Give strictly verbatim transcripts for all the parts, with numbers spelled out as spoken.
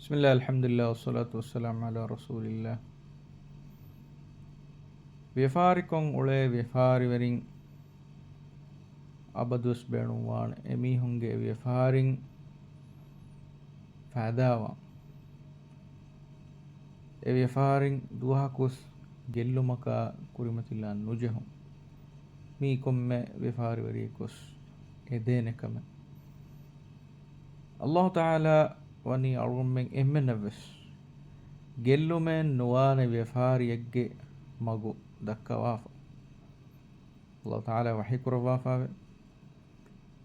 بسم الله، الحمد لله، والصلاة والسلام على رسول الله. ވިޔަފާރިކޮށް އުޅޭ ވިޔަފާރިވެރިން އަބަދުވެސް ބޭނުންވާނެ އެމީހުންގެ ވިޔަފާރިން ފައިދާވާން. އެ ވިޔަފާރިން ދުވަހަކުވެސް ގެއްލުމަކާ ކުރިމަތިލާން ނުޖެހުން. މީ ކޮންމެ ވިޔަފާރިވެރިޔަކުވެސް އެދޭނެ ކަމެއް. އައްލާހު ތަޢާލާ ވަނީ އަޅުގަނޑުމެން އެންމެންނަށްވެސް ގެއްލުމެއް ނުވާނެ ވިޔަފާރިއެއްގެ މަގު ދައްކަވާފަ. އައްލާހު ތަޢާލާ ވަޙީ ކުރައްވާފައެވެ.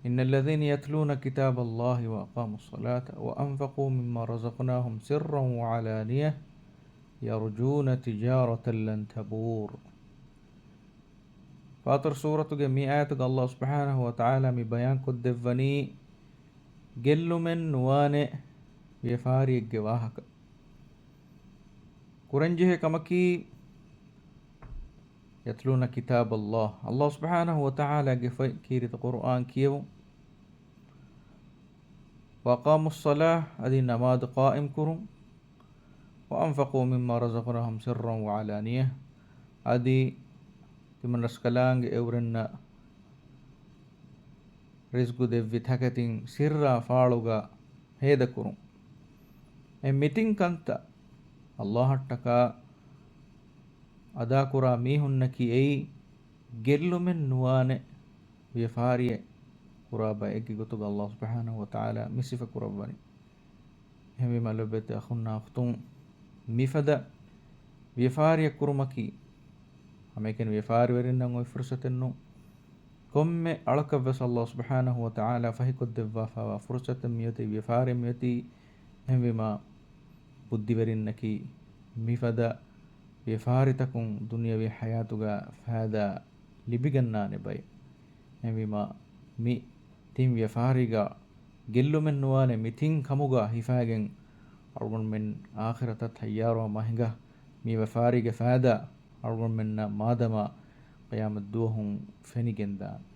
إن الذين يتلون كتاب الله وأقاموا الصلاة وأنفقوا مما رزقناهم سرا وعلانية يرجون تجارة لن تبور. ފާޠިރު ސޫރަތުގެ މި އާޔަތުގަ އައްލާހު ސުބްޙާނަހު ވަ ތަޢާލާ މި ބަޔާންކޮށްދެއްވަނީ، ގެއްލުމެއް ނުވާނެ ވިޔަފާރިއެއްގެ ވާހަކަ. ކުރަންޖެހޭ ކަމަކީ، يتلون كتاب الله، އައްލާހު ސުބްޙާނަހު ވަ ތަޢާލާގެ ފޮތް ކީރިތި ޤުރުއާން ކިޔެވުން، وأقاموا الصلاة، އަދި ނަމާދު ޤާއިމް ކުރުން، وأنفقوا مما رزقناهم سرا وعلانية، އަދި ތިމަން ރަސްކަލާނގެ އެއުރެންނަށް ރިޒްގު ދެއްވި ތަކެތިން ސިއްރާ ފާޅުގަ ހޭދަކުރުން. އެ މިތިން ކަންތައް އައްލާހަށްޓަކާ އަދާކުރާ މީހުންނަކީ އެއީ ގެއްލުމެއް ނުވާނެ ވިޔަފާރިއެއް ކުރާ ބައެއްގެ ގޮތުގަ އައްލާހު ސުބްޙާނަހު ވަ ތަޢާލާ މި ސިފަ ކުރައްވަނީ. އެހެންވީމަ ލޮބުވެތި އަޚުންނާ އުޚްތުން، މިފަދަ ވިޔަފާރިއެއް ކުރުމަކީ، ހަމައެކަނި ވިޔަފާރިވެރިންނަށް އޮތް ފުރުސަތެއް ނޫން. ކޮންމެ އަޅަކަށްވެސް އައްލާހު ސުބްޙާނަހު ވަ ތަޢާލާ ފަހިކޮށްދެއްވާފައިވާ ފުރުސަތެއް މިއޮތީ، ވިޔަފާރި މިއޮތީ. އެހެންވީމަ ބުއްދިވެރިންނަކީ މިފަދަ ވިޔަފާރިތަކުން ދުނިޔަވީ ޙަޔާތުގަ ފައިދާ ލިބިގަންނާނެ ބައެއް. އެހެންވީމަ މި ތިން ވިޔަފާރީގަ ގެއްލުމެއް ނުވާނެ މި ތިން ކަމުގަ ހިފައިގެން އަޅުގަނޑުމެން އާޚިރަތަށް ތައްޔާރުވާ މަހިނގަ މި ވިޔަފާރީގެ ފައިދާ އަޅުގަނޑުމެންނަށް މާދަމާ ޤިޔާމަތް ދުވަހުން ފެނިގެންދާނެ.